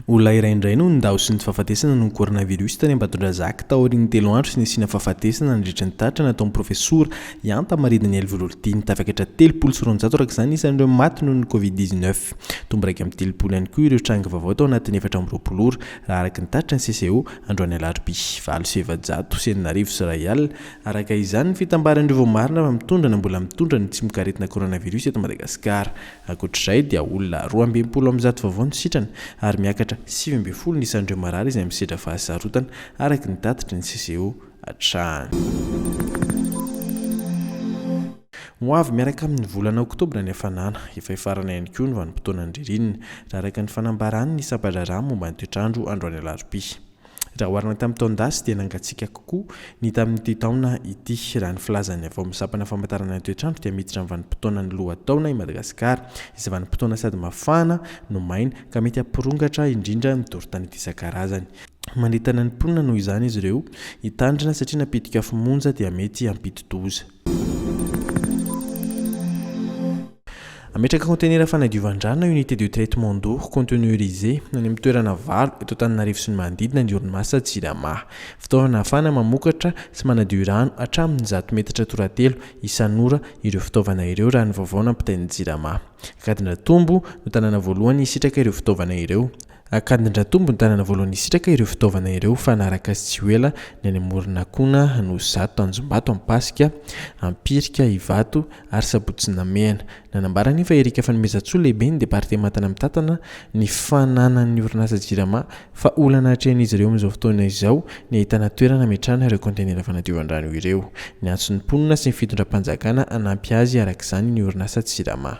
Olona iray indray no nindaosin'ny fahafatesana noho ny coronavirus tany Ambatondrazaka taorian'ny telo andro sy nisiana fahafatesana nandritra ny tatitra nataon'ny Profesora Ihanta Marie Daniel Vololtiana. Tafakatra 230 araka izany ny isan'ireo maty noho ny Covid 19. Tombo 31 ihany koa ireo tranga vaovao tao anatin'ny 24 ora, raha araka ny tatitra ny CCO androany alarobia 6108. Araka izany ny fitambaran'ireo voamarina fa mitondra na mbola mitondra ny tsimokaretina coronavirus eto Madagasikara. Ankoatr'izay dia olona 162 vaovao no sitrana ary miakatra 19 ny isan'ireo marary izay misedra fahasarotana araka ny tatitry ny CCO hatrany. Ho avy miaraka amin'ny volana oktobra ny hafanana, efa hifarana ihany koa ny vanim-potoanan'ny ririnina, raha araka ny fanambaran'ny sampan-draharaha momba ny toetr'andro androany alarobia. Raha oharina tamin'ny taon-dasy dia nangatsiaka kokoa ny tamin'ity taona ity. Raha ny filazan'ny avy ao amin'ny sampana famantarana ny toetr'andro dia miditra amin'ny vanim-potoanan'ny lohataona i Madagasikara, izay vanim-potoana sady mafana no maina ka mety hampirongatra indrindra ny doro tanety isan-karazany. Manentana ny mponina noho izany izy ireo hitandrina satria na pitik'afo monja dia mety hampidi-doza. Hametraka kaontenera fanadiovan-drano na unité de traitement d'eau conteneurisée any amin'ny toerana valo eto Antananarivo sy ny manodidina ny orinasa Jirama. Fitaovana ahafahana mamokatra sy manadio rano hatramin'ny 100 metatra toratelo isan'ora ireo fitaovana ireo raha ny vaovao nampitain'ny Jirama. Ankadindratombo no tanàna voalohany hisitraka ireo fitaovana ireo. Ankadindratombo ny tanàna voalohany hisitraka ireo fitaovana ireo fa hanaraka azy tsy ho ela ny any Amoronakona, Anosizato, Tanjombato, Ampasika, Ampirika, Ivato ary Sabotsy Namehana. Nanambara anefa i Eric Fanomezantsoa, lehiben'ny departemantana mitantana ny fananan'ny orinasa Jirama fa olana atrehin'izy ireo amin'izao fotoana izao ny ahitana toerana hametrahana ireo kaontenera fanadiovan-drano ireo. Niantso ny mponina sy ny fitondram-panjakana hanampy azy araka izany ny orinasa Jirama.